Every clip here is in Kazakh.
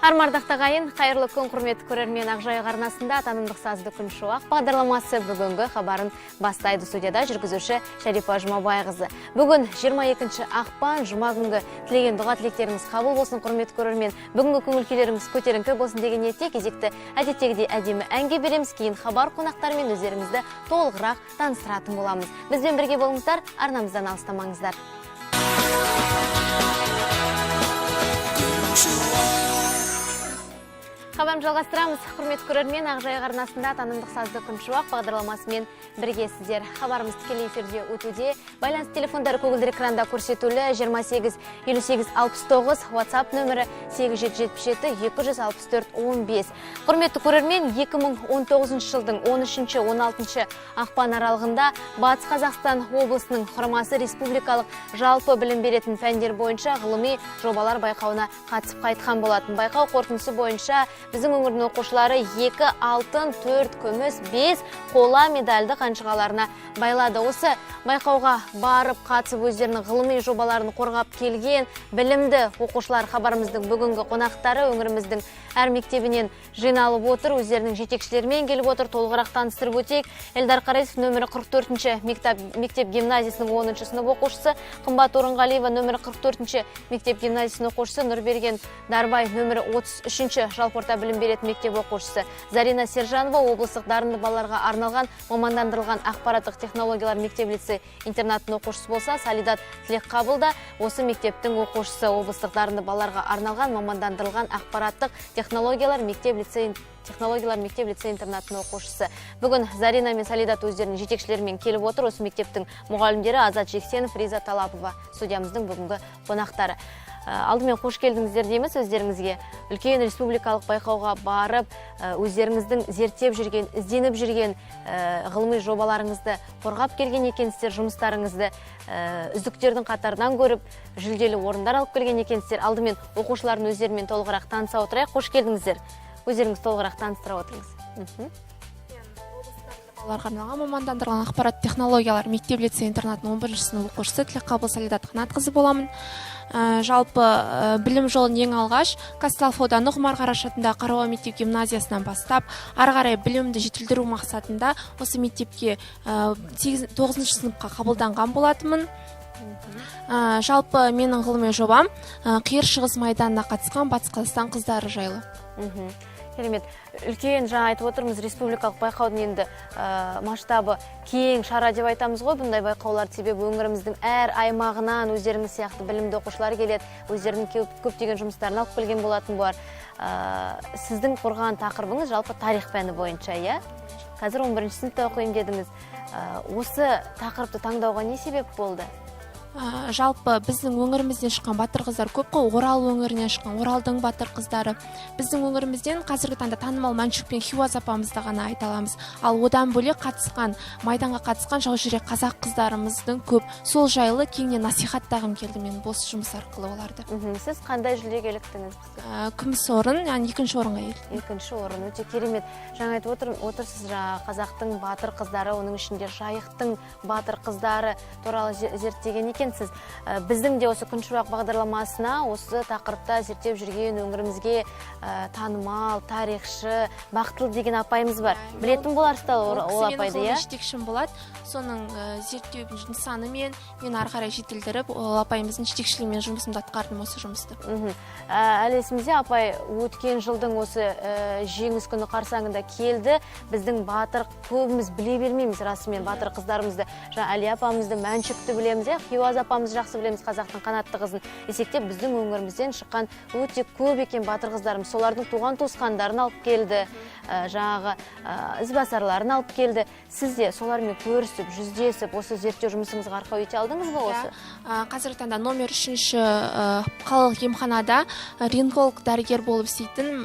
Армардақты ағайын, қайырлы күн, құрметті көрермен! Ақжайық арнасында танымдық сазды «Күн шуақ» бағдарламасы бүгінгі хабарын бастайды. Студияда жүргізуші Шәрипа Жұмабайқызы. Бүгін 22 ақпан, жұма күнгі тілеген дұға тілектеріңіз қабыл болсын, құрметті көрермен. Бүгінгі көңіл күйлеріңіз көтеріңкі болсын деген ниетте кезекті әдеттегідей әдемі әнге береміз. Кейін хабар қонақтарымен өздеріңізді толығырақ таныстыратын боламыз. Бізбен бірге болыңыздар, арнамыздан алыстамаңыздар. Хабарымызды жалғастырамыз. Құрметті көрермен, Ақжайық арнасында танымдық сазды «Күн шуақ» бағдарламасымен біргесіздер. Хабарымыз тікелей эфирде өтуде. Байланыс телефондары көгілдір экранда көрсетулі: 28 58 69, WhatsApp нөмірі 8777 264 15. Құрметті көрермен, 2019 жылдың 13-16 ақпан аралығында Батыс Қазақстан облысының құрамасы республикалық жалпы білім беретін пәндер бойынша ғылыми жобалар байқауына қатысып қайтқан болатын. Байқау қорытындысы бойынша біздің өңірдің оқушылары 2 алтын, 4 күміс, 5 қола медальді қанжығаларына байлады. Осы байқауға барып қатысып, өздерінің ғылыми жобаларын қорғап келген білімді оқушылар хабарымыздың бүгінгі қонақтары. Өңіріміздің әр мектебінен жиналып отыр, өздерінің жетекшілерімен келіп отыр. Толығырақ таныстырып өтейік. Эльдар Қаресов, нөмірі 44 мектеп гимназиясының 10 сынып оқушысы, Қымбат Орынғалиева, нөмірі 44 мектеп гимназиясының оқушысы, Нұрберген Дарбай, нөмірі 33 жалпы орта білім беретін мектеп оқушысы, Зарина Сержанова, облыстық дарынды балаларға арналған мамандандырылған ақпараттық технологиялар мектеп лицей интернатының оқушысы болса, Салидат Тілекқабыл да осы мектептің оқушысы, облыстық дарынды балаларға арналған мамандандырылған ақпараттық технологиялар мектеп лицей технологиялар мектеп лицей интернатының оқушысы. Бүгін Зарина мен Салидат өздерінің жетекшілерімен келіп отыр. Осы мектептің мұғалімдері Азат Жексенов, Риза Талапова студиямыздың бүгінгі қонақтары. Алдымен қош келдіңіздер дейміз өздеріңізге. Үлкен республикалық байқауға барып, өздеріңіздің зерттеп жүрген, ізденіп жүрген ғылыми жобаларыңызды қорғап келген екенсіздер, жұмыстарыңызды үздіктердің қатарынан көріп, жүлделі орындар алып келген екенсіздер. Алдымен оқушылардың өздерімен толығырақ таныса отырайық. Қош келдіңіздер. Өздеріңіз толығырақ таныстыра отырыңыз. Балаларға арналған мамандандырылған ақпарат технологиялар мектеп лицей интернатының 11 сынып оқушысы Тілекқабыл Салидат Қанатқызы боламын. Жалпы, білім жолын ең алғаш Казталов ауданы Ғұмар Қараш атындағы Қарауа мектеп гимназиясынан бастап, ары қарай білімді жетілдіру мақсатында осы мектепке 9-сыныпқа қабылданған болатынмын. Жалпы менің ғылыми жобам Қиыр Шығыс майданына қатысқан Батыс Қазақстан қыздары жайлы. Керемет, үлкен, жаңа айтып отырмыз, республикалық байқаудың енді масштабы кең шара деп айтамыз ғой бұндай байқауларды. Себебі өңіріміздің әр аймағынан өздеріңіз сияқты білімді оқушылар келеді, өздерінің көптеген жұмыстарын алып келген болатын болар. Сіздің қорғаған тақырыбыңыз жалпы тарих пәні бойынша, иә? Қазір 11 сыныпта оқимын дедіңіз. Осы тақырыпты таңдауға не себеп болды? Жалпы біздің өңірімізден шыққан батыр қыздар көп қой. Орал өңірінен шыққан Оралдың батыр қыздары, біздің өңірімізден қазіргі таңда танымал Мәншүк пен Хиуаз апамызды ғана айта аламыз. Ал одан бөлек қатысқан, майданға қатысқан жаужүрек қазақ қыздарымыздың көп. Сол жайлы кеңінен насихаттағым келді мен осы жұмыс арқылы оларды. Сіз қандай жүлдеге іліктіңіз бізге? Күміс орын, яғни екінші орынға іліктім. Екінші орын, өте керемет. Жаңа айтып отырсыз, жаңа қазақтың батыр қыздары, оның ішінде Жайықтың батыр қыздары туралы зерттеген екенсіз. Біздің де осы «Күн шуақ» бағдарламасына осы тақырыпта зерттеп жүрген өңірімізге танымал тарихшы Бақтыл деген апайымыз бар. Білетін боларсыздар Ол ол кісі менің апайды, ғылыми иә? жетекшім болады. Соның зерттеу нысанымен мен ары қарай жетілдіріп, ол апайымыздың жетекшілігімен жұмысымды атқардым, осы жұмысты. Әлі есімізде, апай өткен жылдың осы Жеңіс күні қарсаңында келді. Біздің батыр, көбіміз біле бермейміз расымен батыр қыздарымызды. Жаңа Әлия апамызды, Мәншүкті білеміз, иә, Хиуаз апамызды жақсы білеміз, қазақтың қанатты қызын десек те, біздің өңірімізден шыққан өте көп екен батыр қыздарымыз. Солардың туған туысқандарын алып келді, жаңағы ізбасарларын алып келді. Сіз де солармен көрісіп, жүздесіп, осы зерттеу жұмысыңызға арқау ете алдыңыз ба осы? Иә. Қазіргі таңда номер 3 қалалық емханада рентгенолог дәрігер болып істейтін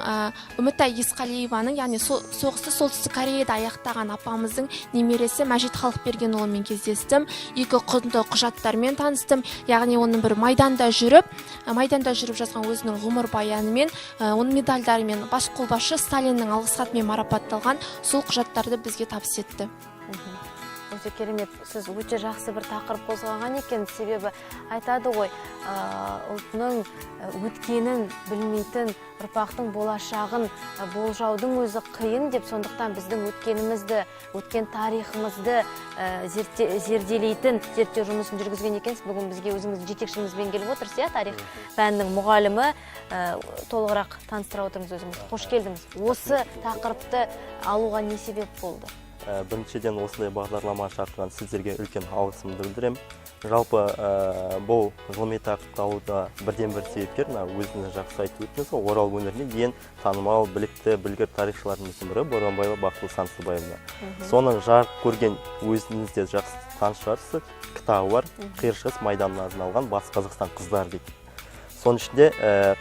Үмітай Есқалиеваның, яғни соғысты Солтүстік Кореяда аяқтаған апамыздың немересі Мәжит Халықбергенұлымен кездестім. Екі құнды құжаттармен таныстым, яғни оның бір майданда жүріп жазған өзінің ғұмырбаянымен, оның медальдарымен, бас қолбасшы Сталиннің алғыс хатымен марапатталған сол құжаттарды бізге табыс етті. Өте керемет. Сіз өте жақсы бір тақырып қозғаған екен. Себебі айтады ғой, ұлтының өткенін білмейтін ұрпақтың болашағын болжаудың өзі қиын деп. Сондықтан біздің өткенімізді, өткен тарихымызды зерделейтін зерттеу жұмысын жүргізген екенсіз. Бүгін бізге өзіңіздің жетекшіңізбен келіп отырсыз, иә, тарих пәнінің мұғалімі. Толығырақ таныстыра отырыңыз өзіңізді. Қош келдіңіз. Осы тақырыпты алуға не себеп болды? Біріншіден, осындай бағдарлама шақырған сіздерге үлкен алғысымды білдіремін. Жалпы, бұл ғылыми тақырыпты алуда бірден бір себепкер мына өзіңіз жақсы айтып өттіңіз ғой, Орал өңірінде ең танымал, білікті, білгір тарихшыларымыздың бірі Боранбаева Бақытгүл Сансызбаевна. Соның жарық көрген, өзіңіз де жақсы таныс шығарсыз, кітабы бар, Қиыр Шығыс майданына арналған «Батыс Қазақстан қыздары» дейді. Соның ішінде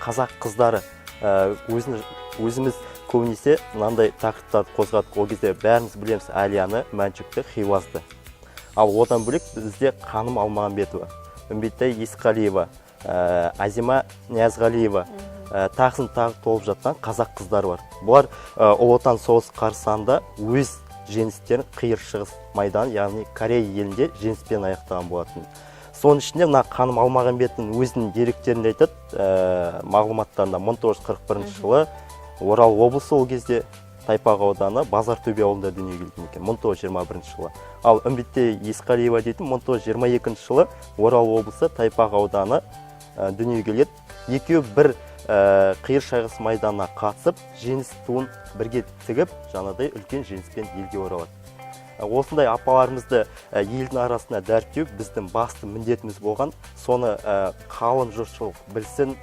қазақ қыздары, өзіміз көбінесе мынандай тақырыптарды қозғадық. Ол кезде бәріміз білеміз Әлияны, Мәншүкті, Хиуазды. Ал одан бөлек бізде Қаным Алмағамбетова, Үмбеттай Есқалиева, Азима Ниязғалиева, тағысын тағы толып жатқан қазақ қыздары бар. Бұлар Ұлы Отан соғысы қарсаңында өз жеңістерін Қиыр Шығыс майданы, яғни Корея елінде жеңіспен аяқтаған болатын. Соның ішінде мына Қаным Алмағамбетовтің өзінің деректерінде айтады, мағлұматтарында 1941 жылы Орал облысы, ол кезде Тайпақ ауданы, Базартөбе ауылында дүниеге келген екен 1921 жылы. Ал Үмбеттай Есқалиева дейтін 1922 жылы Орал облысы, Тайпақ ауданы, дүниеге келеді. Екеуі бір Қиыр Шығыс майданына қатысып, жеңіс туын бірге тігіп, жаңағыдай үлкен жеңіспен елге оралады. Осындай апаларымызды елдің арасына дәріптеу біздің басты міндетіміз болған. Соны қалың жұртшылық білсін,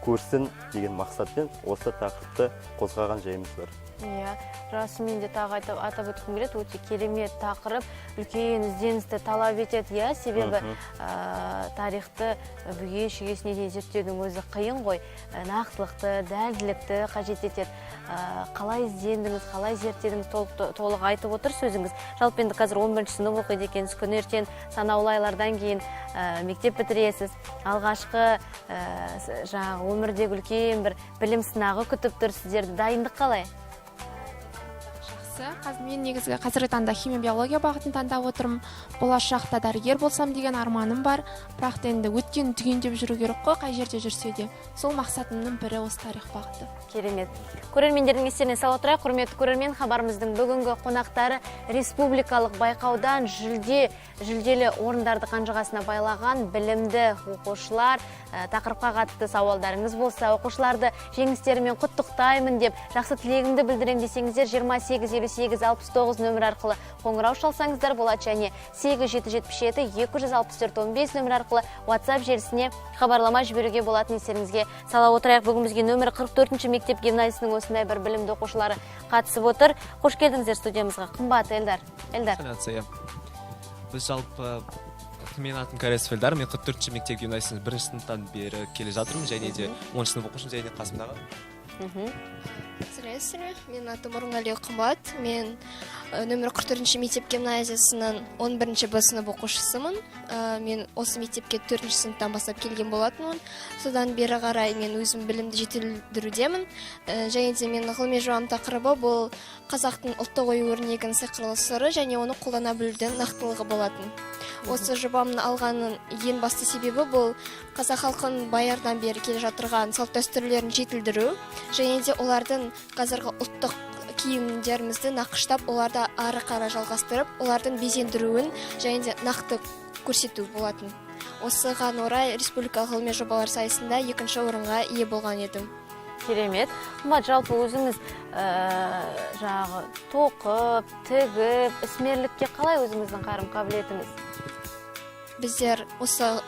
көрсін деген мақсатпен осы тақырыпты қозғаған жайымыз бар. Иә, расымен де, тағы айтып, атап өткім келеді, өте керемет тақырып, үлкен ізденісті талап етеді, иә, себебі тарихты бүге шігесіне дейін зерттеудің өзі қиын ғой. Нақтылықты, дәлділікті қажет етеді. Қалай іздендіңіз, қалай зерттедіңіз, толық айтып отыр сөзіңіз. Жалпы, енді қазір 11 сынып оқиды екенсіз, күні ертең санаулы айлардан кейін мектеп бітіресіз. Алғашқы жаңағы өмірдегі үлкен бір білім сынағы күтіп тұр сіздерді. Дайындық қалай? Жақсы. Қазір мен негізгі қазіргі таңда химия биология бағытын таңдап отырмын. Болашақта дәрігер болсам деген арманым бар. Бірақ та енді өткенін түгендеп жүру керек қой, қай жерде жүрсе де. Сол мақсатымның бірі осы тарих бағыты. Керемет. Көрермендердің естеріне сала отырайық, құрметті көрермен, хабарымыздың бүгінгі қонақтары республикалық байқаудан жүлделі орындарды қанжығасына байлаған білімді оқушылар. Тақырыпқа қатысты сауалдарыңыз болса, оқушыларды жеңістерімен құттықтаймын деп, жақсы тілегімді білдірем десеңіздер, 28 58 69 нөмір арқылы қоңырау шалсаңыздар болады және 8 777 264 15 нөмір арқылы WhatsApp желісіне хабарлама жіберуге болатын, естеріңізге сала отырайық. Бүгін бізге нөмірі 44 мектеп гимназиясының осындай бір білімді оқушылары қатысып отыр. Қош келдіңіздер студиямызға, Қымбат, Эльдар. Эльдар. Сәлеметсіз, иә. Біз жалпы, менің атым Каресов Эльдар, мен 44-ші мектеп гимназиясының бірінші сыныптан бері келе жатырмын және де 10-шы сынып оқушымын және қасымдағы Сәлеметсіздер ме? Менің атым Орынғали Қымбат. Мен нөмір 44 мектеп гимназиясының 11 Б сынып оқушысымын. Мен осы мектепке 4 сыныптан бастап келген болатынмын. Содан бері қарай мен өзім білімді жетілдірудемін. Және де менің ғылыми жобам тақырыбы бұл қазақтың ұлттық ою өрнегінің сиқырлы сыры және оны қолдана білудің нақтылығы болатын. Осы жобамның алғанның ең басты себебі бұл қазақ халқының баяғыдан бері келе жатырған салт дәстүрлерін жетілдіру және де олардың қазіргі ұлттық киімдерімізді нақыштап, оларды ары қарай жалғастырып, олардың безендіруін және де нақты көрсету болатын. Осыған орай республикалық ғылыми жобалар сайысында екінші орынға ие болған едім. Керемет. Қымбат, жалпы өзіңіз жаңағы тоқып, тігіп, ісмерлікке қалай өзіңіздің қарым қабілетіңіз? Біздер осы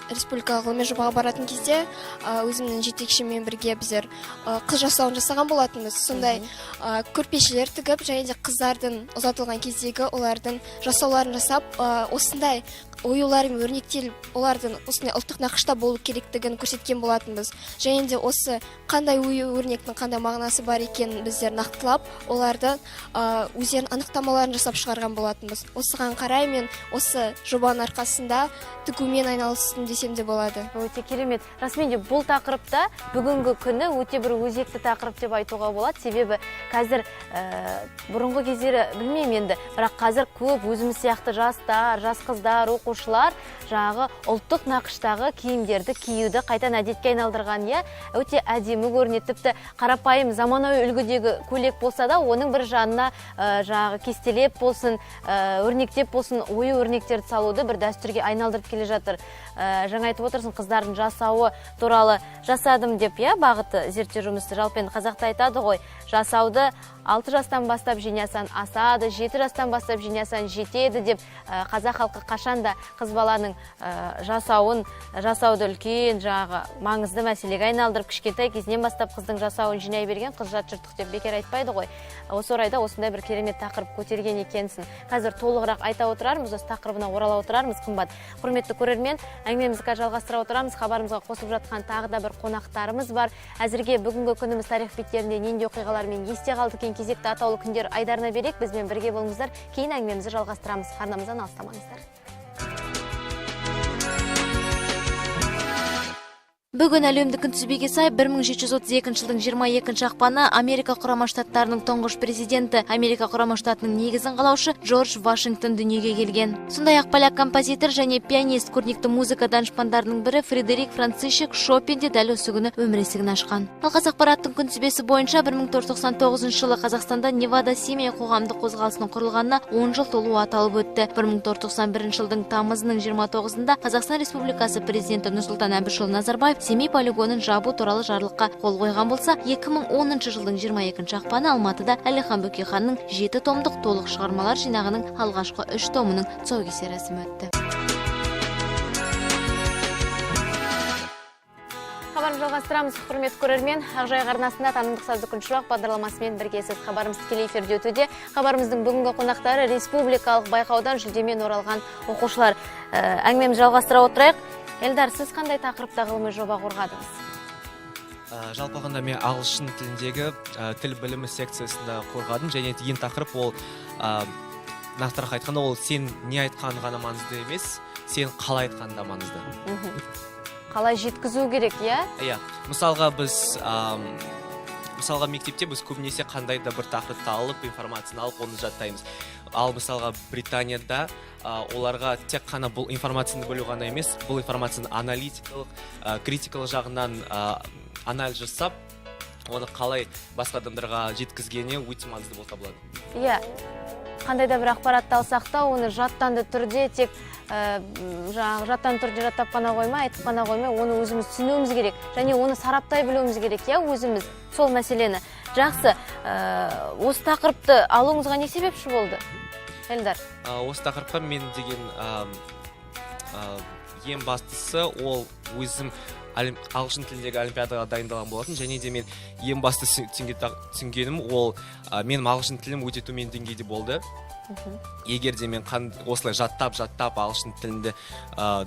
республикалық ғылыми жобаға баратын кезде өзімнің жетекшіммен бірге біздер қыз жасауын жасаған болатынбыз. Сондай көрпешелер тігіп және де қыздардың ұзатылған кездегі олардың жасауларын жасап, осындай оюлармен өрнектеліп, олардың осындай ұлттық нақышта болу керектігін көрсеткен болатынбыз. Және де осы қандай ою өрнектің қандай мағынасы бар екенін біздер нақтылап, оларды өздерінің анықтамаларын жасап шығарған болатынбыз. Осыған қарай мен осы жобаның арқасында тігумен айналыстым. десем де болады. Өте керемет. Расымен де бұл тақырыпта бүгінгі күні өте бір өзекті тақырып деп айтуға болады. Себебі қазір бұрынғы кездері білмеймін енді, бірақ қазір көп өзіміз сияқты жастар, жас қыздар, оқушылар жаңағы ұлттық нақыштағы киімдерді киюді қайтадан әдетке айналдырған, иә, өте әдемі көрінеді. Тіпті қарапайым заманауи үлгідегі көйлек болса да, оның бір жанына жаңағы кестелеп болсын, өрнектеп болсын, ою өрнектерді салуды бір дәстүрге айналдырып келе жатыр. Жаңа айтып отырсың, қыздардың жасауы туралы жасадым деп, иә, бағыты зерттеу жұмысы. Жалпы енді қазақта айтады ғой, жасауды 6 жастан бастап жинасаң асады, 7 жастан бастап жинасаң жетеді деп. Қазақ халқы қашанда қыз баланың жасауын жасауды үлкен жаңағы маңызды мәселеге айналдырып, кішкентай кезінен бастап қыздың жасауын жинай берген, қыз жат жұрттық деп бекер айтпайды ғой. Осы орайда осындай бір керемет тақырып көтерген екенсің. Қазір толығырақ айта отырармыз, осы тақырыбына орала отырармыз. Қымбат құрметті көрермен, әңгімемізді қазір жалғастыра отырамыз. Хабарымызға қосылып жатқан тағы да бір қонақтарымыз бар. Әзірге бүгінгі күніміз тарих беттерінде нендей оқиғалармен есте қалды екен, кезекті атаулы күндер айдарына берейік. Бізбен бірге болыңыздар, кейін әңгімемізді жалғастырамыз. Арнамыздан алыстамаңыздар. Бүгін әлемдік күнтізбеге сай 1732 жылдың 22 ақпаны Америка Құрама Штаттарының тұңғыш президенті, Америка Құрама Штатының негізін қалаушы Джордж Вашингтон дүниеге келген. Сондай-ақ поляк композитор және пианист, көрнекті музыка данышпандарының бірі Фредерик Францишек Шопен де дәл осы күні өмір есігін ашқан. Ал Қазақпараттың күнтізбесі бойынша 1999 жылы Қазақстанда Невада Семей қоғамдық қозғалысының құрылғанына 10 жыл толуы аталып өтті. 1991 жылдың тамызының 29-ында Қазақстан Республикасы президенті Нұрсұлтан Әбішұлы Назарбаев Семей полигонын жабу туралы жарлыққа қол қойған болса, 2010 жылдың 22 ақпаны Алматыда Әлихан Бөкейханның 7 томдық толық шығармалар жинағының алғашқы 3 томының тұсаукесер рәсімі өтті. Хабарымызды жалғастырамыз, құрметті көрермен. Ақжайық арнасында танымдық сазды күншуақ бағдарламасымен біргесіз. Хабарымыз тікелей эфирде өтуде. Хабарымыздың бүгінгі қонақтары республикалық байқаудан жүлдемен оралған оқушылар. Әңгімемізді жалғастыра отырайық. Эльдар, сіз қандай тақырыпта ғылыми жоба қорғадыңыз? Жалпы алғанда мен ағылшын тіліндегі тіл білімі секциясында қорғадым, және ең тақырып ол, нақтырақ айтқанда, ол сен не айтқан ғана маңызды емес, сен қалай айтқан да маңызды. Қалай жеткізу керек, иә? Иә. Мысалға біз, мысалға мектепте біз көбінесе қандай да бір тақырыпты алып, информацияны алып, оны жаттаймыз. Ал мысалға Британияда оларға тек қана бұл информацияны білу ғана емес, бұл информацияны аналитикалық, критикалық жағынан анализ жасап, оны қалай басқа адамдарға жеткізгені өте маңызды болып табылады. Иә, қандай да бір ақпаратты алсақ та, оны жаттанды түрде тек жаңағы жаттанды түрде жаттап қана қоймай, айтып қана қоймай, оны өзіміз түсінуіміз керек және оны сараптай білуіміз керек, иә, өзіміз сол мәселені. Жақсы, осы тақырыпты алуыңызға не себепші болды, Эльдар? Осы тақырыпқа мен деген ең бастысы ол өзім ағылшын тіліндегі олимпиадаға дайындалған болатын, және де мен ең басты түсінгенім ол, менің ағылшын тілім өте төмен деңгейде болды. Егер де мен осылай жаттап ағылшын тілінде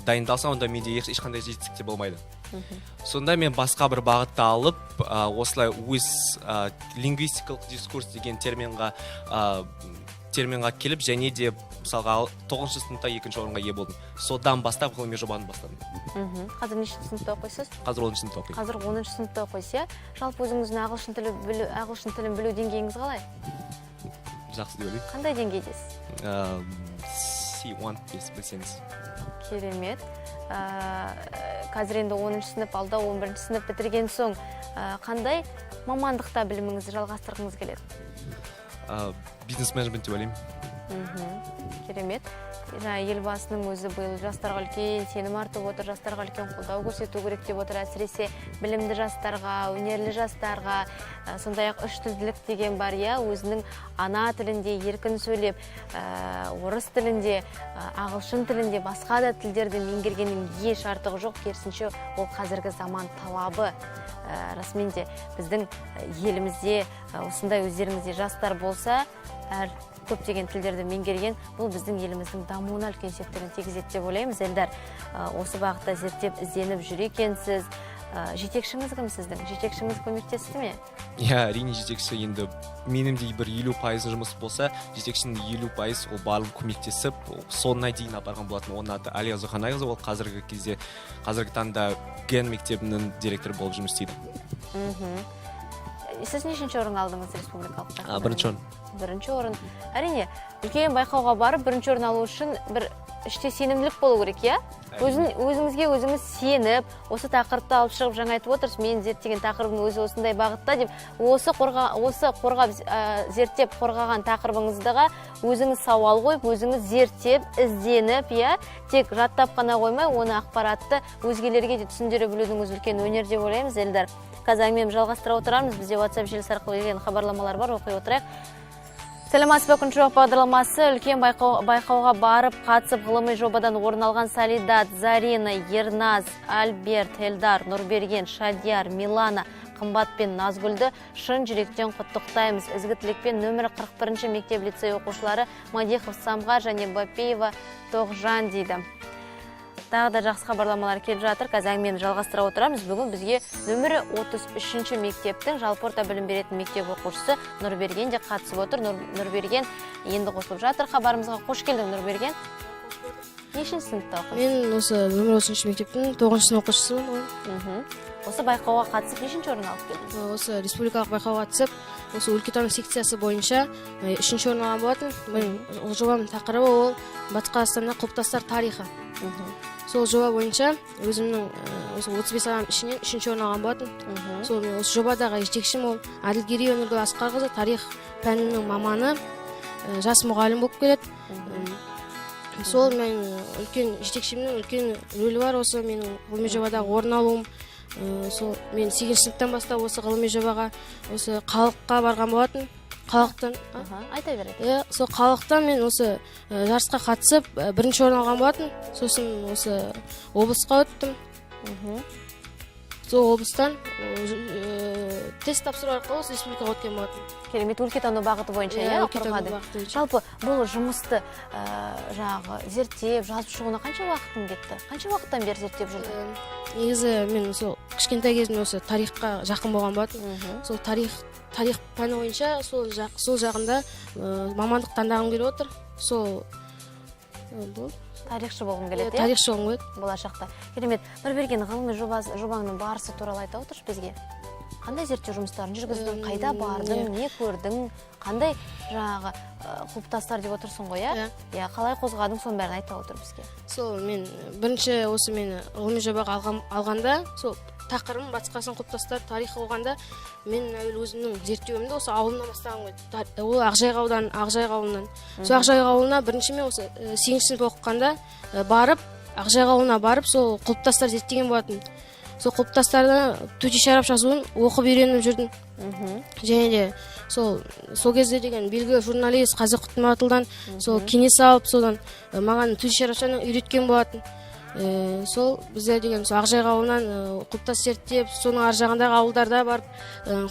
дайындалсам, онда менде ешқандай жетістік те болмайды. Сонда мен басқа бір бағытты алып, осылай өз лингвистикалық дискурс деген терминға келіп, және де мысалға 9-шы сыныпта 2-ші орынға ие болдым. Содан бастап ғылыми жобаны бастадым. Қазір нешінші сыныпта оқисыз? Қазір 10-шы сыныпта оқимын. Қазір 10-шы сыныпта оқисыз, иә? Жалпы өзіңіздің ағылшын тілін білу деңгейіңіз қалай? Жақсы деп ойлаймын. Қандай деңгейдесіз? C1 білсеңіз. Керемет. Қазір енді 10-шы сынып, алда 11-ші сынып бітірген соң, қандай мамандықта біліміңізді жалғастырғыңыз келеді? Бизнес менеджмент деп ойлаймын. Керемет. Жаңа Елбасының өзі биыл жастарға үлкен сенім артып отыр, жастарға үлкен қолдау көрсету керек деп отыр, әсіресе білімді жастарға, өнерлі жастарға, сондай-ақ үш тілділік деген бар, иә, өзінің ана тілінде еркін сөйлеп, орыс тілінде, ағылшын тілінде, басқа да тілдерді меңгергеннің еш артығы жоқ, керісінше ол қазіргі заман талабы. Расымен де біздің елімізде осындай өздеріңізде жастар болса, әр көптеген тілдерді меңгерген, бұл біздің еліміздің дамуына үлкен септігін тигізеді деп ойлаймыз. Эльдар, осы бағытта зерттеп ізденіп жүр екенсіз. Жетекшіңіз кім сіздің? Жетекшіңіз көмектесті ме? Иә, әрине, жетекші енді менің де бір 50% жұмыс болса, жетекшінің 50% ол барлық көмектесіп, соңына дейін апарған болатын. Оның аты Әлия Зұханайқызы, ол қазіргі кезде, қазіргі таңда ген мектебінің директоры болып жұмыс істейді. Сіз нешінші орын алдыңыз республикалық байқауда? Бірінші орын. Бірінші орын. Әрине, үлкен байқауға барып бірінші орын алу үшін бір іште сенімділік болу керек, иә? Өзіңізге өзіңіз сеніп, осы тақырыпты алып шығып, жаңа айтып отырсыз, мен зерттеген тақырыбым өзі осындай бағытта деп, осы қорғап, зерттеп қорғаған тақырыбыңыздыға өзіңіз сауал қойып, өзіңіз зерттеп, ізденіп, иә, тек жаттап қана қоймай, оны ақпаратты өзгелерге де түсіндіре білудің өзі үлкен өнер деп ойлаймыз, Эльдар. Қазір әңгімемізді жалғастыра отырамыз. Бізде WhatsApp желісі арқылы келген хабарламалар бар, оқи отырайық. Сәлеметсіз бе, Күншуақ бағдарламасы. Үлкен байқауға барып қатысып, ғылыми жобадан орын алған Салидат, Зарина, Ерназ, Альберт, Эльдар, Нұрберген, Шадияр, Милана, Қымбат пен Назгүлді шын жүректен құттықтаймыз. Ізгі тілекпен нөмірі 41 мектеп лицей оқушылары Мадихов Самға және Бапеева Тоғжан дейді. Тағы да жақсы хабарламалар келіп жатыр. Қазір әңгімені жалғастыра отырамыз. Бүгін бізге нөмірі 33 мектептің жалпы орта білім беретін мектеп оқушысы Нұрберген де қатысып отыр. Нұрберген енді қосылып жатыр хабарымызға. Қош келдің, Нұрберген. Нешінші сыныпта оқисың? Мен осы нөмірі 33 мектептің 9 сынып оқушысымын ғой. Осы байқауға қатысып нешінші орын алып келдің? Осы республикалық байқауға қатысып, осы өлкетану секциясы бойынша 3-ші орын алған болатын. Менің жобамның тақырыбы ол Батыс Қазақстанда құлпытастар тарихы. Сол жоба бойынша өзімнің осы 35 адам ішінен 3-ші орын алған болатын. Сол мен осы жобадағы жетекшім ол Әділгерей Өміргүл Асқарқызы, тарих пәнінің маманы, жас мұғалім болып келеді. Сол мен үлкен жетекшімнің үлкен рөлі бар осы менің ғылыми жобадағы орын алуым. Сол мен 8-ші сыныптан бастап осы ғылыми жобаға осы халыққа барған болатын. Халықтан, айта бер. Иә, сол халықтан мен осы жарысқа қатысып, бірінші орын алған болатын. Сосын осы облысқа өттім. Сол облыстан тест тапсыру арқылы осы республикаға өткен болатын. Керемет, өлкетану бағыты бойынша, иә, өлкетану қорғадың. бағыты бойынша. Жалпы бұл жұмысты жаңағы зерттеп, жазып шығуына қанша уақытың кетті? Қанша уақыттан бері зерттеп жүрдің? Негізі мен сол кішкентай кезімде осы тарихқа жақын болған болатын. Сол тарих пәні бойынша сол жағында мамандық таңдағым келіп отыр. Сол бұл тарихшы болғым келеді, иә? Тарихшы болғым келеді. Болашақта. Керемет. Нұрберген, ғылыми жобаңның барысы туралы айта отыршы бізге. Қандай зерттеу жұмыстарын жүргіздің, қайда бардың, не көрдің, қандай жаңағы құлпытастар деп отырсың ғой, иә? Иә, қалай қозғадың, соның бәрін айта отыр бізге. Сол мен бірінші осы мені ғылыми жобаға алғанда, сол тақырыбым Батыс Қазақстан құлпытастар тарихы болғанда, мен әуелі өзімнің зерттеуімді осы ауылымнан бастаған ғой. Ол Ақжайық ауданы, Ақжайық ауылынан. Сол Ақжайық ауылына бірінші мен осы 8-ші сынып оқығанда барып, Ақжайық ауылына барып, сол құлпытастар зерттеген болатын. Сол құлпытастарды төтенше араб жазуын оқып үйреніп жүрдім. Және де сол кезде деген белгілі журналист Қазақ Құтматұлдан сол кеңес алып, содан маған төтенше арабшаны үйреткен болатын. Сол бізде деген сол Ақжайық ауылынан құлпытас зерттеп, соның ар жағындағы ауылдарда барып,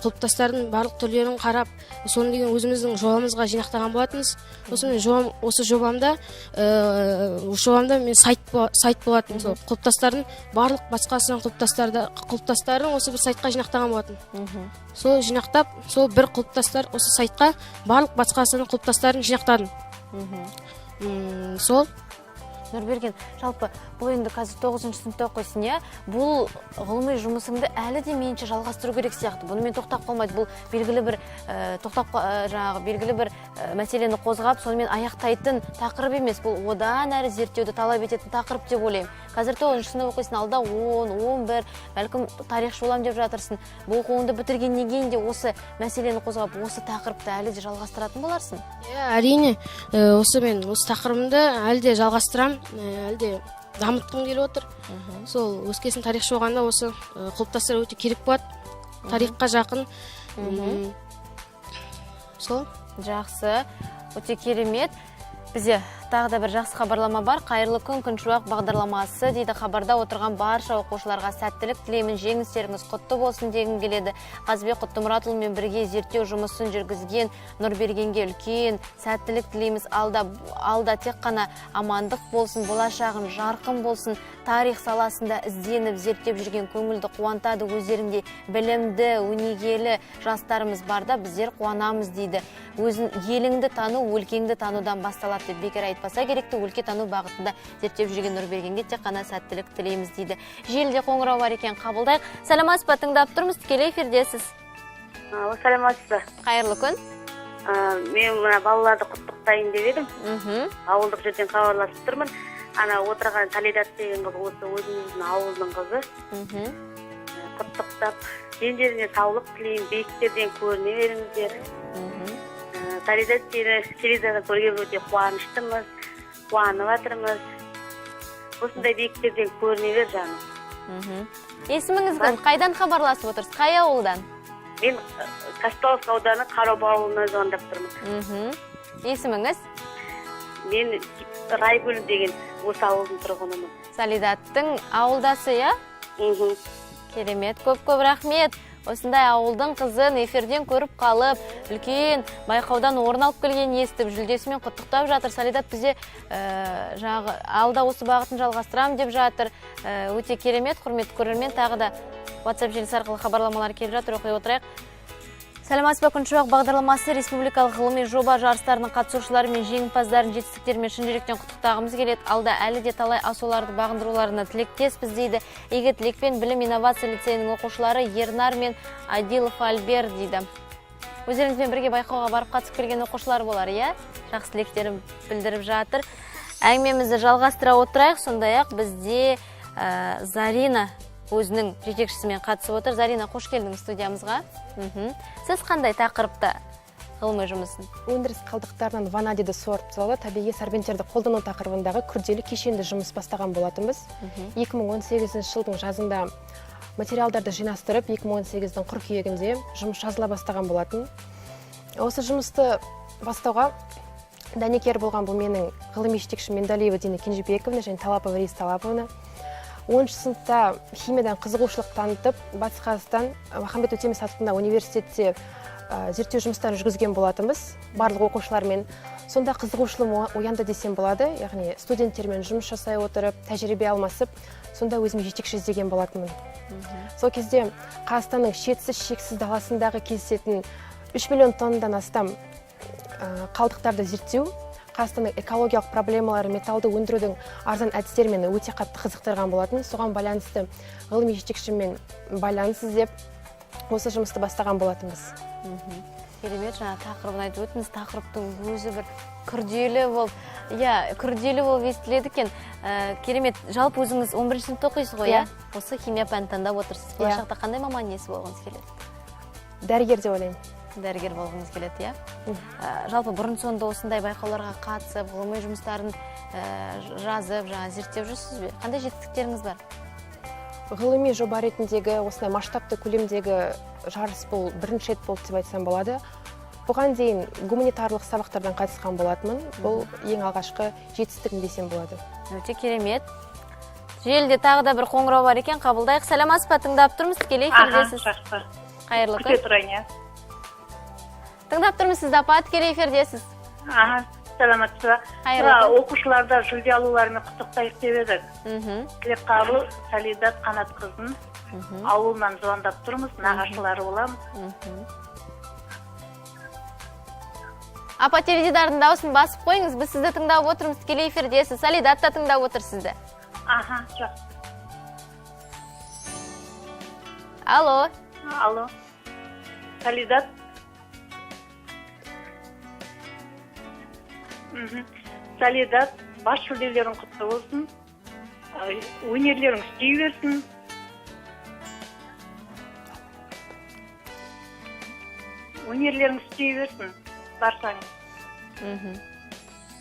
құлпытастардың барлық түрлерін қарап, соны деген өзіміздің жобамызға жинақтаған болатынбыз. Сосын мен осы жобамда мен сайт болатын, сол құлпытастардың барлық Батыс Қазақстан құлпытастарын осы бір сайтқа жинақтаған болатын. Сол жинақтап, сол бір құлпытастар осы сайтқа барлық Батыс Қазақстанның құлпытастарын жинақтадым. Сол. Нұрберген, жалпы бұл енді қазір 9-шы сыныпта оқисың, иә? Бұл ғылыми жұмысыңды әлі де меніңше жалғастыру керек сияқты. Бұнымен тоқтап қалмайды. Бұл белгілі бір тоқтап жаңағы белгілі бір мәселені қозғап, сонымен аяқтайтын тақырып емес. Бұл одан әрі зерттеуді талап ететін тақырып деп ойлаймын. Қазір 9-шы сынып оқисың, алда 10, 11, бәлкім тарихшы болам деп жатырсың. Бұл оқуыңды бітіргеннен кейін де осы мәселені қозғап, осы тақырыпты әлі де жалғастыратын боларсың? Иә, әрине, осы мен осы тақырыбымды әлі де жалғастырамын. Әлі де дамытқым келіп отыр. Сол өскесін тарихшы болғанда осы құлпытастар өте керек болады. Тарихқа жақын. Сол. Жақсы, өте керемет. Бізде Тағы да бір жақсы хабарлама бар. Қайырлы күн, Күншуақ бағдарламасы дейді. Хабарда отырған барша оқушыларға сәттілік тілеймін, жеңістеріңіз құтты болсын дегім келеді. Қазыбек Құттымұратұлымен бірге зерттеу жұмысын жүргізген Нұрбергенге үлкен сәттілік тілейміз. Алда тек қана амандық болсын, болашағын жарқын болсын. Тарих саласында ізденіп, зерттеп жүрген көңілді қуантады. Өздерінде білімді, өнегелі жастарымыз барда біздер қуанамыз дейді. Өзін еліңді тану, өлкеңді танудан басталады деп бекер айтпаса керекті. Өлке тану бағытында зерттеп жүрген Нұрбергенге тек қана сәттілік тілейміз дейді. Желіде қоңырау бар екен, қабылдайық. Саламатсыз ба, тыңдап тұрмыз, тікелей эфирдесіз. Саламатсыз ба? Қайырлы күн. Мен мына балаларды құттықтайын деп едім. Ауылдық жерден хабарласып тұрмын. Ана отырған Салидат деген қыз осы өзіміздің ауылдың қызы. Құттықтап, дендеріне саулық тілеймін, биіктерден көріне беріңіздер. Салидат, сені телевизордан көрген өте қуаныштымыз, қуанып жатырмыз. Осындай биіктерден көріне бер, жаным. Есіміңіз кім? Қайдан хабарласып отырсыз? Қай ауылдан? Мен Казталовка ауданы Қароба ауылынан звондап тұрмын. Есіміңіз? Мен Райгүл деген осы ауылдың тұрғынымын. Салидаттың ауылдасы, иә? Керемет, көп-көп рахмет. Осындай ауылдың қызын эфирден көріп қалып, үлкен байқаудан орын алып келгенін естіп, жүлдесімен құттықтап жатыр. Салидат бізде жаңағы алда осы бағытын жалғастырамын деп жатыр. Өте керемет, құрметті көрермен, тағы да WhatsApp желісі арқылы хабарламалар келіп жатыр, оқи отырайық. Саламатсыз ба, Күншуақ бағдарламасы республикалық ғылыми жоба жарыстарының қатысушылары мен жеңімпаздарын жетістіктерімен шын жүректен құттықтағымыз келеді. Алда әлі де талай асуларды бағындыруларына тілектеспіз дейді. Игі тілекпен Білім инновация лицейінің оқушылары Ернар мен Адилов Альбер дейді. Өздеріңізбен бірге байқауға барып қатысып келген оқушылар болар, иә? Жақсы тілектерін білдіріп жатыр. Әңгімемізді жалғастыра отырайық. Сондай-ақ бізде Зарина өзінің жетекшісімен қатысып отыр. Зарина, қош келдіңіз студиямызға. Сіз қандай тақырыпта ғылыми жұмысын? Өндіріс қалдықтарынан ванадиді сорып табиғи сорбенттерді қолдану тақырыбындағы күрделі кешенді жұмыс бастаған болатынбыз. 2018 жылдың жазында материалдарды жинастырып, 2018-дің қыркүйегінде жұмыс жазыла бастаған болатын. Осы жұмысты бастауға дәнекер болған бұл менің ғылыми жетекшім Мендалиева Дина Кенжебековна және Талапова Раиса Талаповна. 10 сыныпта химиядан қызығушылық танытып, Батыс Қазақстан Махамбет Өтеміс атындағы университетте зерттеу жұмыстарын жүргізген болатынбыз барлық оқушылармен. Сонда қызығушылығым оянды десем болады, яғни студенттермен жұмыс жасай отырып, тәжірибе алмасып, сонда өзіме жетекші іздеген болатынмын. Сол кезде Қазақстанның шетсіз шексіз даласындағы кездесетін 3 миллион тоннадан астам қалдықтарды зерттеу, Қазақстанның экологиялық проблемалары, металлды өндірудің арзан әдістері мені өте қатты қызықтырған болатын. Соған байланысты ғылыми жетекшіммен байланыс іздеп, осы жұмысты бастаған болатынбыз. Керемет, жаңа тақырыбын айтып өттіңіз. Тақырыптың өзі бір күрделі болып, иә, күрделі болып естіледі екен. Керемет, жалпы өзіңіз 11 сыныпта оқисыз ғой, иә? Осы химия пәнін таңдап отырсыз. Болашақта қандай маман иесі болғыңыз келеді? Дәрігер деп ойлаймын. Дәрігер болғыңыз келеді, иә? Жалпы бұрын соңды осындай байқауларға қатысып, ғылыми жұмыстарын жазып, жаңа зерттеп жүрсіз бе? Қандай жетістіктеріңіз бар? Ғылыми жоба ретіндегі осындай масштабты көлемдегі жарыс бұл бірінші рет болды деп айтсам болады. Бұған дейін гуманитарлық сабақтардан қатысқан болатынмын. Бұл ең алғашқы жетістігім десем болады. Өте керемет. Желіде тағы да бір қоңырау бар екен, қабылдайық. Саламатсыз ба, тыңдап тұрмыз, тікелей эфирдесіз. Жақсы. Қайырлы күн. Күте тұрайын, иә. Тыңдап тұрмыз сізді, апа, тікелей эфирдесіз. Саламатсыз ба? Қайырлы күн. Оқушыларды жүлде алуларымен құттықтайық деп едік. Тілекқабыл Салидат Қанатқызын ауылынан звондап тұрмыз, нағашылары боламыз. Апа, теледидардың дауысын басып қойыңыз, біз сізді тыңдап отырмыз, тікелей эфирдесіз. Салидат та тыңдап отыр сізді. Аха, жақсы. Алло. Алло. Салидат. Салидат, бас жүлделерің құтты болсын. Өнерлерің істей берсін. Өнерлерің істей берсін, барсаңыз.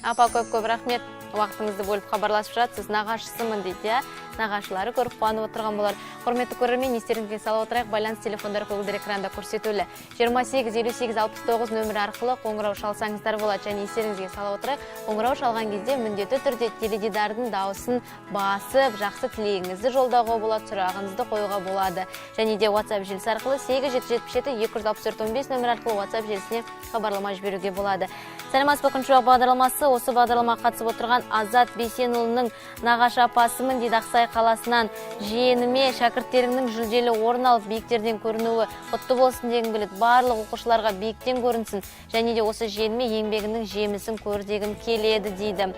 Апа, көп-көп рахмет. Уақытыңызды бөліп хабарласып жатсыз. Нағашысымын дейді, иә? Нағашылары көріп қуанып отырған болар. Құрметті көрермен, естеріңізге сала отырайық, байланыс телефондары көгілдір экранда көрсетулі. 28 58 69 нөмірі арқылы қоңырау шалсаңыздар болады. Және естеріңізге сала отырайық, қоңырау шалған кезде міндетті түрде теледидардың дауысын басып, жақсы тілегіңізді жолдауға болады, сұрағыңызды қоюға болады. Және де WhatsApp желісі арқылы 8 777 264 15 нөмірі арқылы WhatsApp желісіне хабарлама жіберуге болады. Сәлеметсіз бе, «Күншуақ» бағдарламасы. Осы бағдарламаға қатысып отырған Азат Бейсенұлының нағашы апасымын дейді Ақсай қаласынан. Жиеніме шәкірттеріңнің жүлделі орын алып, биіктерден көрінуі құтты болсын дегім келеді. Барлық оқушыларға биіктен көрінсін. Және де осы жиеніме еңбегінің жемісін көр дегім келеді дейді.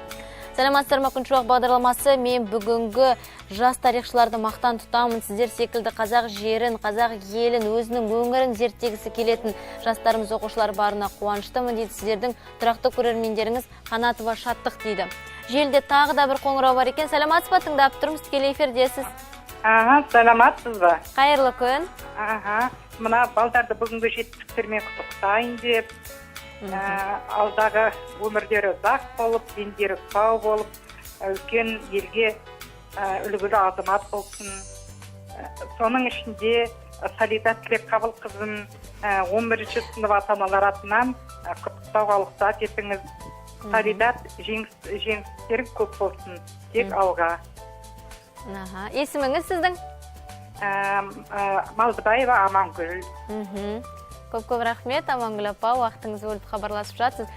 Сәлеметсіздер ме, «Күншуақ» бағдарламасы. Мен бүгінгі жас тарихшыларды мақтан тұтамын. Сіздер секілді қазақ жерін, қазақ елін, өзінің өңірін зерттегісі келетін жастарымыз, оқушылар барына қуаныштымын дейді. Сіздердің тұрақты көрермендеріңіз Қанатова Шаттық дейді. Желіде тағы да бір қоңырау бар екен. Сәлеметсіз ба, тыңдап тұрмыз, тікелей эфирдесіз. Аха, саламатсыз ба? Қайырлы күн. Аха, мына балдарды бүгінгі жетістіктермен құттықтайын деп, алдағы өмірлері ұзақ болып, дендері сау болып, үлкен елге үлгілі азамат болсын. Соның ішінде Салида Тілекқабыл қызын 11 сынып ата аналар атынан құттықтауға рұқсат етіңіз. Салидат, жеңістерің көп болсын, тек алға. Аха, есіміңіз сіздің? Малдыбаева Амангүл. Көп көп рахмет, Амангүл апа, уақытыңызды бөліп хабарласып жатсыз.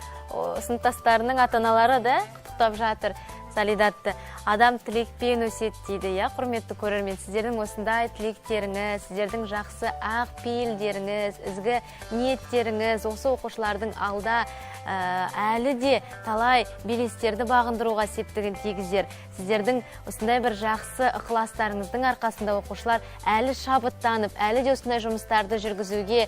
Сыныптастарының ата аналары да құттықтап жатыр Салидатты. Адам тілекпен өседі дейді, иә, құрметті көрермен. Сіздердің осындай тілектеріңіз, сіздердің жақсы ақ пейілдеріңіз, ізгі ниеттеріңіз осы оқушылардың алда әлі де талай белестерді бағындыруға септігін тигізер. Сіздердің осындай бір жақсы ықыластарыңыздың арқасында оқушылар әлі шабыттанып, әлі де осындай жұмыстарды жүргізуге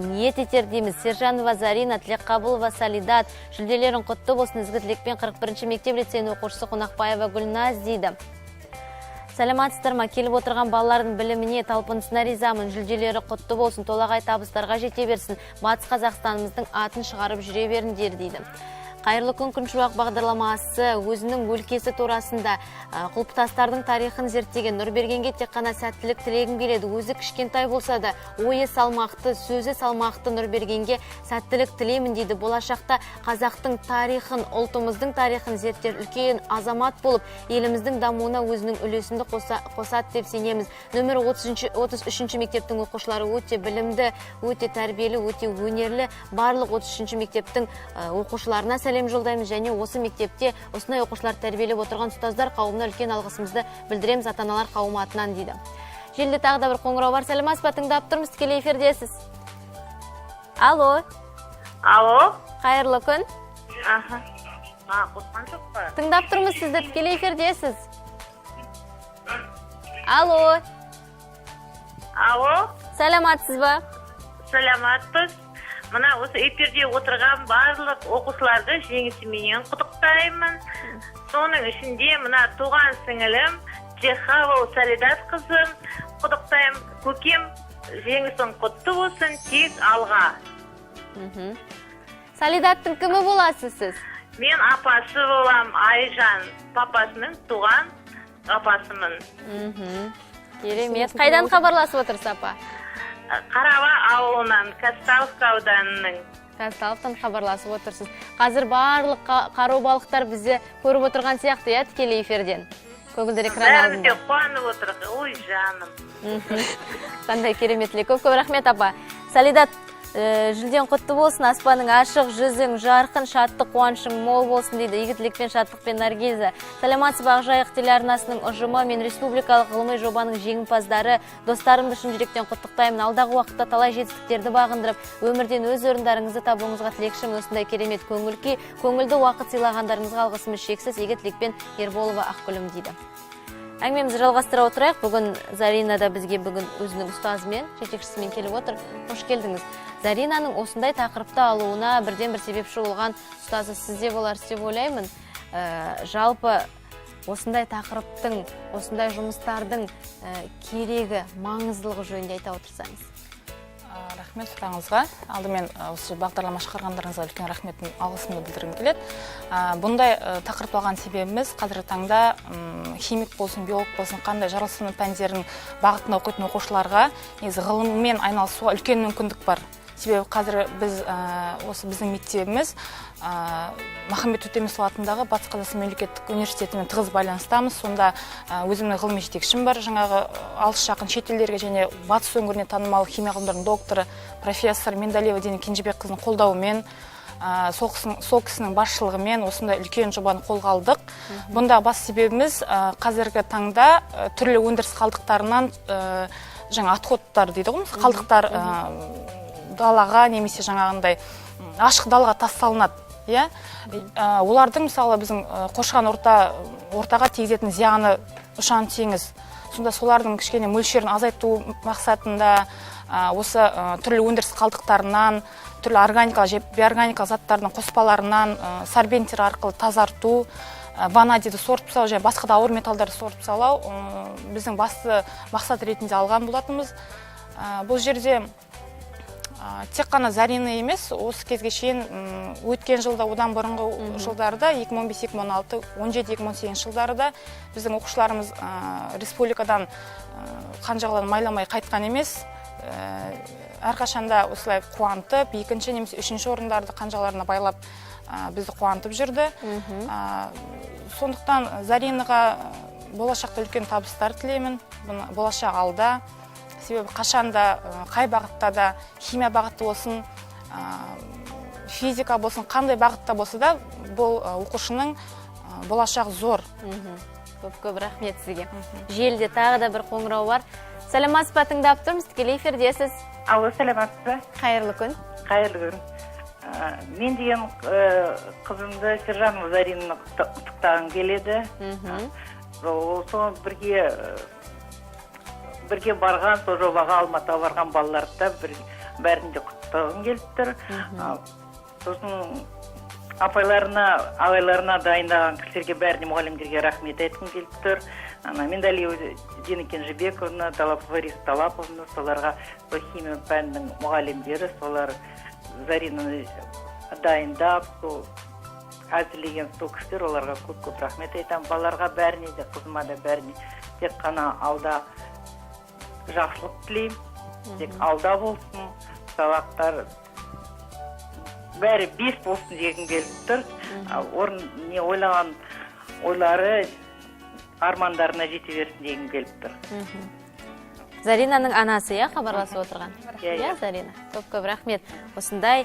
ниет етер дейміз. Сержанова Зарина, Тілекқабылова Салидат, жүлделерің құтты болсын, ізгі тілекпен 41 мектеп лицейінің оқушысы Қонақбаева Гүлназ дейді. Сәлеметсіздер ма, келіп отырған балалардың біліміне, талпынысына ризамын. Жүлделері құтты болсын, толағай табыстарға жете берсін. Батыс Қазақстанымыздың атын шығарып жүре беріңдер дейді. Қайырлы күн, «Күншуақ» бағдарламасы. Өзінің өлкесі турасында құлпытастардың тарихын зерттеген Нұрбергенге тек қана сәттілік тілегім келеді. Өзі кішкентай болса да, ойы салмақты, сөзі салмақты Нұрбергенге сәттілік тілеймін дейді. Болашақта қазақтың тарихын, ұлтымыздың тарихын зерттер үлкен азамат болып, еліміздің дамуына өзінің үлесінді қосады деп сенеміз. Нөмір 33 мектептің оқушылары өте білімді, өте тәрбиелі, өте өнерлі. Барлық 33 мектептің оқушыларына сәлем жолдаймыз және осы мектепте осындай оқушылар тәрбиелеп отырған ұстаздар қауымына үлкен алғысымызды білдіреміз ата аналар қауымы атынан дейді. Желіде тағы да бір қоңырау бар. Сәлеметсіз ба, тыңдап тұрмыз, тікелей эфирдесіз. Алло. Алло. Қайырлы күн. Аха. А, қосқан жоқ па? Тыңдап тұрмыз сізді, тікелей эфирдесіз. Алло. Алло. Сәлеметсіз ба? Саламатпыз. Мына осы эфирде отырған барлық оқушыларды жеңісіменен құттықтаймын. Соның ішінде мына туған сіңілім Жехавол Салидат қызым құттықтаймын. Көкем, жеңісің құтты болсын, тек алға. Салидаттың кімі боласыз сіз? Мен апасы болам, Айжан, папасының туған апасымын. Керемет. Қайдан хабарласып отырсыз, апа? Қараба ауылынан, Казталовка ауданының. Казталовтан хабарласып отырсыз. Қазір барлық қаробалықтар бізді көріп отырған сияқты, иә, тікелей эфирден. Көгілдір экран Бәріміз де алдында. қуанып отырмық. Ой, жаным. Қандай керемет тілек. Көп көп рахмет, апа. Салидат, жүлдең құтты болсын, аспаның ашық, жүзің жарқын, шаттық қуанышың мол болсын дейді. Игі тілекпен, шаттықпен Наргиза. Саламатсыз ба, Ақжайық телеарнасының ұжымы мен республикалық ғылыми жобаның жеңімпаздары, достарымды шын жүректен құттықтаймын. Алдағы уақытта талай жетістіктерді бағындырып, өмірден өз орындарыңызды табуыңызға тілекшімін. Осындай керемет көңіл күй, көңілді уақыт сыйлағандарыңызға алғысымыз шексіз. Игі тілекпен Ерболова Ақгүлім дейді. Әңгімемізді жалғастыра отырайық. Бүгін Зарина да бізге бүгін өзінің ұстазымен, жетекшісімен келіп отыр. Қош келдіңіз. Заринаның осындай тақырыпты алуына бірден бір себепші болған ұстазы сіз де боларсыз деп ойлаймын. Жалпы осындай тақырыптың, осындай жұмыстардың керегі, маңыздылығы жөнінде айта отырсаңыз. Рахмет. Рахмет сұрағыңызға. Алдымен осы бағдарлама шығарғандарыңызға үлкен рахмет, алғысымды білдіргім келеді. Бұндай тақырып алған себебіміз, қазіргі таңда химик болсын, биолог болсын, қандай жаратылыстану пәндерінің бағытында оқитын оқушыларға негізі ғылыммен айналысуға үлкен мүмкіндік бар. Себебі қазір біз, осы біздің мектебіміз Махамбет Өтемісұлы атындағы Батыс Қазақстан мемлекеттік университетімен тығыз байланыстамыз. Сонда өзімнің ғылыми жетекшім бар, жаңағы алыс жақын шетелдерге және батыс өңіріне танымал химия ғылымдарының докторы, профессор Мендалиева Дина Кенжебекқызының қолдауымен, сол кісінің басшылығымен осындай үлкен жобаны қолға алдық. Бұнда бас себебіміз, қазіргі таңда түрлі өндіріс қалдықтарынан, жаңа отходтар дейді ғой, қалдықтар далаға немесе жаңағындай ашық далаға тасталынады, иә. Олардың, мысалы, біздің қоршаған ортаға тигізетін зияны ұшан теңіз. Сонда солардың кішкене мөлшерін азайту мақсатында осы түрлі өндіріс қалдықтарынан, түрлі органикалық және бейорганикалық заттардың қоспаларынан сорбенттер арқылы тазарту, ванадийді сорып тастау және басқа да ауыр металдарды сорып тастау біздің басты мақсат ретінде алған болатынбыз. Бұл жерде тек қана Зарина емес, осы кезге шейін, өткен жылда, одан бұрынғы жылдарда, 2015, 2016, 17, 2018 жылдары да біздің оқушыларымыз республикадан қанжығаларын майламай қайтқан емес. Әрқашанда осылай қуантып, екінші немесе үшінші орындарды қанжығаларына байлап, бізді қуантып жүрді. Сондықтан Заринаға болашақта үлкен табыстар тілеймін. Бұны болашақ алда, себебі қашанда, қай бағытта да, химия бағыты болсын, физика болсын, қандай бағытта болса да, бұл оқушының болашағы зор. Көп көп рахмет сізге. Желіде тағы да бір қоңырау бар. Саламатсыз ба, тыңдап тұрмыз, тікелей эфирдесіз. Алло, саламатсыз ба? Қайырлы күн. Қайырлы күн. Мен деген қызымды, Сержанова Заринаны құттықтағым келеді. Сол бірге барған, сол жобаға Алматыға барған балаларды да бәрін де құттықтағым келіп тұр. Сосын апайларына, ағайларына, дайындаған кісілерге бәріне, мұғалімдерге рахмет айтқым келіп тұр. Ана Мендалиева Дина Кенжебековна, Талапова Риса Талаповна, соларға, сол химия пәнінің мұғалімдері, солар Заринаны дайындап, сол әзірлеген сол кісілер, оларға көп көп рахмет айтамын. Балаларға бәріне де, қызыма да, бәріне тек қана алда жақсылық тілеймін. Тек алда болсын, сабақтар бәрі бес болсын дегім келіп тұр. Орын не ойлаған ойлары, армандарына жете берсін дегім келіп тұр. Заринаның анасы, иә, хабарласып отырған? Иә. Иә, Зарина, көп көп рахмет. Осындай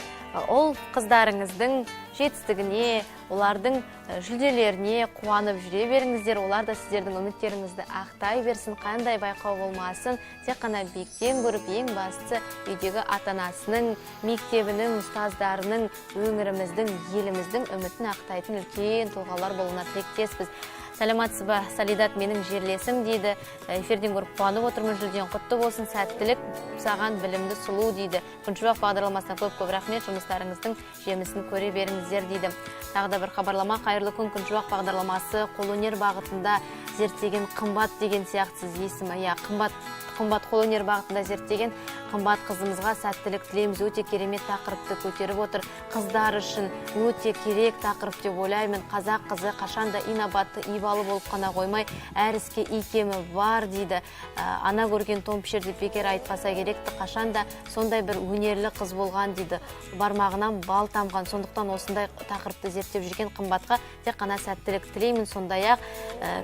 ұл қыздарыңыздың жетістігіне, олардың жүлделеріне қуанып жүре беріңіздер. Олар да сіздердің үміттеріңізді ақтай берсін. Қандай байқау болмасын, тек қана биіктен көріп, ең бастысы үйдегі ата анасының, мектебінің, ұстаздарының, өңіріміздің, еліміздің үмітін ақтайтын үлкен тұлғалар болуына тілектеспіз. Саламатсыз ба, Салидат менің жерлесім дейді. Эфирден көріп қуанып отырмын, жүлдең құтты болсын, сәттілік саған, білімді сұлу дейді. Күншуақ бағдарламасына көп көп рахмет, жұмыстарыңыздың жемісін көре беріңіздер дейді. Тағы да бір хабарлама. Қайырлы күн, Күншуақ бағдарламасы, қолөнер бағытында зерттеген Қымбат деген сияқтысыз есімі. Иә, Қымбат, Қымбат қолөнер бағытында зерттеген Қымбат қызымызға сәттілік тілейміз. Өте керемет тақырыпты көтеріп отыр. Қыздар үшін өте керек тақырып деп ойлаймын. Қазақ қызы қашанда инабатты, ибалы болып қана қоймай, әр іске икемі бар дейді. Ана көрген тон пішер деп бекер айтпаса керекті. Қашанда сондай бір өнерлі қыз болған дейді. Бармағынан бал тамған. Сондықтан осындай тақырыпты зерттеп жүрген Қымбатқа тек қана сәттілік тілеймін. Сондай-ақ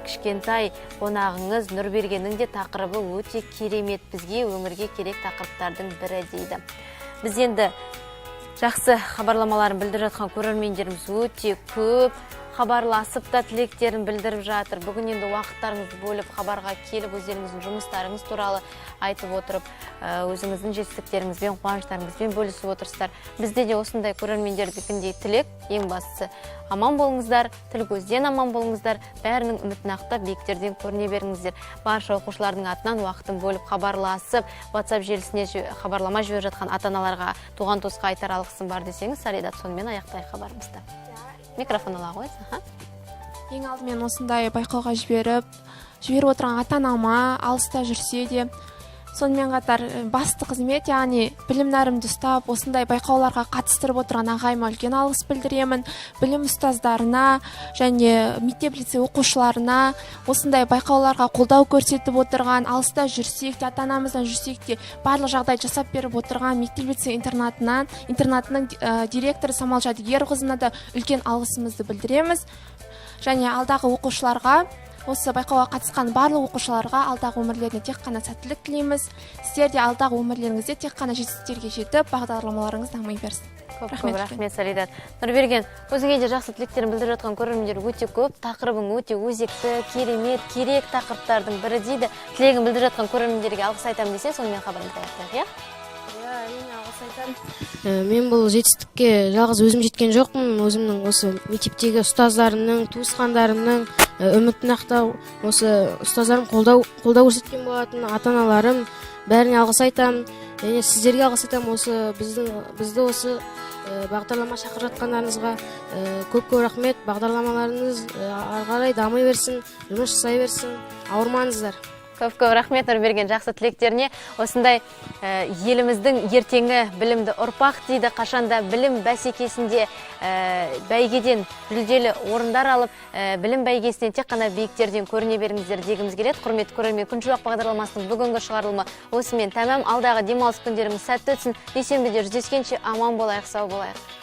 кішкентай қонағыңыз Нұрбергеннің де тақырыбы өте керемет, бізге, өңірге керек тақырыптардың бірі дейді. Біз енді жақсы хабарламаларын білдіріп жатқан көрермендеріміз өте көп, хабарласып та тілектерін білдіріп жатыр. Бүгін енді уақыттарыңызды бөліп хабарға келіп, өздеріңіздің жұмыстарыңыз туралы айтып отырып, өзіңіздің жетістіктеріңізбен, қуаныштарыңызбен бөлісіп отырсыздар. Бізде де осындай көрермендердікіндей тілек: ең бастысы аман болыңыздар, тіл көзден аман болыңыздар, бәрінің үмітін ақтап, биіктерден көріне беріңіздер. Барша оқушылардың атынан уақытын бөліп хабарласып, WhatsApp желісіне хабарлама жіберіп жатқан ата аналарға, туған туысқа айтар алғысым бар десеңіз, Салидат, сонымен аяқтайық хабарымызды. Микрофон ала қойыңыз. Ең алдымен осындай байқауға жіберіп отырған ата анама, алыста жүрсе де, Сонымен қатар басты қызмет, яғни білім нәрімді ұстап, осындай байқауларға қатыстырып отырған ағайыма үлкен алғыс білдіремін. Білім ұстаздарына және мектеп лицей оқушыларына осындай байқауларға қолдау көрсетіп отырған, алыста жүрсек те, ата анамыздан жүрсек те, барлық жағдай жасап беріп отырған мектеп лицей интернатының директоры Самал Жәдігерқызына да үлкен алғысымызды білдіреміз. Және алдағы оқушыларға, осы байқауға қатысқан барлық оқушыларға алдағы өмірлеріне тек қана сәттілік тілейміз. Сіздер де алдағы өмірлеріңізде тек қана жетістіктерге жетіп, бағдарламаларыңыз дами берсін. Көп Рахмет көп үлкен. Рахмет, Солидар. Нұрберген, өзіңе де жақсы тілектерін білдіріп жатқан көрермендер өте көп. Тақырыбың өте өзекті, керемет, керек тақырыптардың бірі дейді. Тілегін білдіріп жатқан көрермендерге алғыс айтамын десе, сонымен хабарымызды аяқтайық, иә? Иә, әрине, алғыс айтамын. Мен бұл жетістікке жалғыз өзім жеткен жоқпын. Өзімнің осы мектептегі ұстаздарымның, туысқандарымның үмітін ақтау, осы ұстаздарым қолдау көрсеткен болатын, ата аналарым, бәріне алғыс айтамын. Және сіздерге алғыс айтамын, осы бізді осы бағдарлама шақырып жатқандарыңызға көп көп рахмет. Бағдарламаларыңыз ары қарай дами берсін, жұмыс жасай берсін, ауырмаңыздар. Көп көп рахмет, Нұрберген, жақсы тілектеріне. Осындай еліміздің ертеңі білімді ұрпақ дейді. Қашанда білім бәсекесінде бәйгеден жүлделі орындар алып, білім бәйгесінен тек қана биіктерден көріне беріңіздер дегіміз келеді. Құрметті көрермен, Күншуақ бағдарламасының бүгінгі шығарылымы осымен тәмам. Алдағы демалыс күндеріңіз сәтті өтсін. Дүйсенбіде жүздескенше аман болайық, сау болайық.